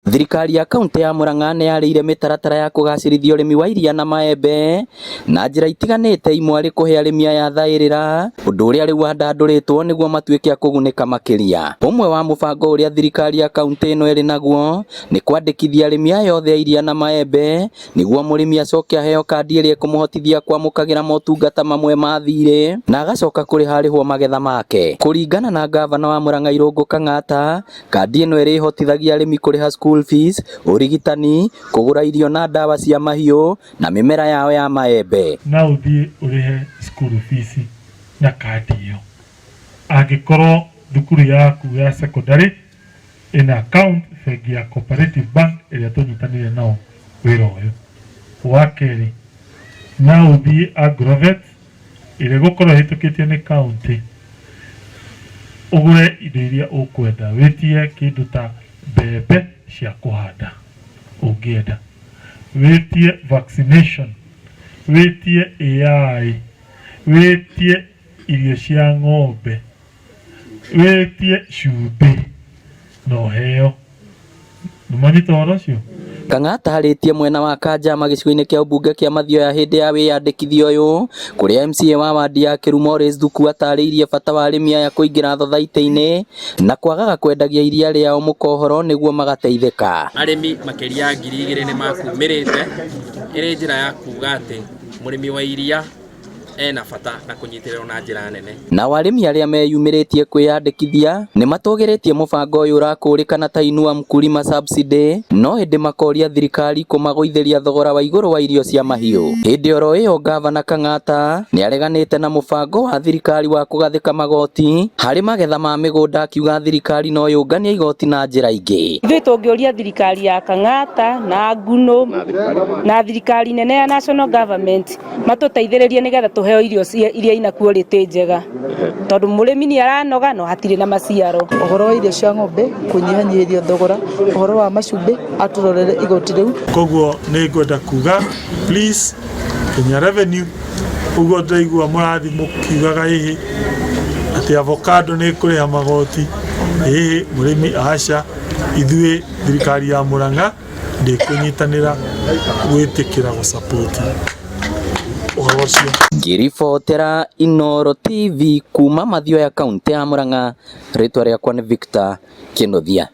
Thirikari ya kaunti ya Murang'a nĩ yarĩire mĩtaratara ya kũgacĩrithia ũrĩmi wa iria na maembe na njĩra itiganĩte, imwe arĩ kũhe arĩmi aya thaĩrĩra, ũndũ ũrĩa rĩu wandandũrĩtwo nĩguo matuĩke a kũgunĩka makĩria. Ũmwe wa mũbango ũrĩa thirikari ya kaunti ĩno ĩrĩ naguo nĩ kwandĩkithia arĩmi aya othe a iria na maembe nĩguo mũrĩmi acoke aheo kandi ĩrĩa ĩkũmũhotithia kwamũkagĩra motungata mamwe ma thirĩ na agacoka kũrĩha arĩhwo magetha make. Kũringana na ngavana wa Murang'a Irũngũ Kang'ata, kandi ĩno ĩrĩhotithagia arĩmi kũrĩha school fees, ũrigitani, kũgũra irio na ndawa cia mahiũ na mĩmera yao ya maembe. No ũthiĩ ũrĩhe school fees na kandi ĩyo angĩkorwo thukuru yaku ya secondary ĩna account bengi ya Cooperative Bank ĩrĩa tũnyitanĩire nao wĩra ũyũ. Wa kerĩ, no ũthiĩ Agrovet ĩrĩa ĩgũkorwo ĩhĩtũkĩtio nĩ county, ũgũre indo iria ũkwenda, wĩtie kĩndũ ta mbembe cia kũhanda ũngĩenda, wĩtie vaccination, wĩtie AI, wĩtie irio cia ng'ombe, wĩtie cumbĩ na ũheo. Nĩmwanyita ũhoro ũcio? Kang'ata arĩtie mwena wa Kanjama gĩcigo-inĩ kĩa ũmbunge kĩa Mathioya hĩndĩ ya wĩyandĩkithia ũyũ, kũrĩa MCA wa wandi ya Kĩru Morris Thuku atarĩirie bata wa arĩmi aya kũingĩra thothaitĩ-inĩ na kwagaga kwendagia iria rĩao mũkohoro nĩguo magateithĩka. Arĩmi makĩria ya 2000 nĩ makumĩrĩte ĩrĩ njĩra ya kuga atĩ mũrĩmi wa iria ena bata na kũnyitĩrĩrwo na njĩra nene. Nao arĩmi arĩa meyumĩrĩtie kwĩyandĩkithia nĩ matũgĩrĩtie mũbango ũyũ ũrakũrĩkana ta Inua Mkulima Subsidy, no ĩndĩ makoria thirikari kũmagũithĩria thogora wa igũrũ wa irio cia mahiũ. Hĩndĩ oro ĩyo ngavana Kang'ata nĩ areganĩte na mũbango wa thirikari wa kũgathĩka magoti harĩ magetha ma mĩgũnda, akiuga thirikari no yũnganie igoti na njĩra ingĩ. Ithuĩ tũngĩũria thirikari ya Kang'ata na Nguno na thirikari nene ya national government matũteithĩrĩrie nĩgetha tũheo irio iria ina quality njega, tondũ mũrĩmi nĩ aranoga no hatirĩ na maciaro. Ũhoro wa irio cia ng'ombe kũnyihanyihĩrio thogora, ũhoro wa macumbĩ, atũrorere igoti rĩu. Koguo nĩ ngwenda kuga, please, Kenya Revenue, ũguo ndaigua mũrathi mũkiugaga ĩhĩ atĩ avocado nĩ ĩkũrĩha magoti, ĩhĩ mũrĩmi, aca, ithuĩ thirikari ya Murang'a ndĩkũnyitanĩra gwĩtĩkĩra gũsapoti ũhoro ũcio. Ngĩribotera Inooro TV kuma Mathioya, kaunti ya Murang'a, rĩtwa rĩakwa nĩ Victor Kĩnuthia.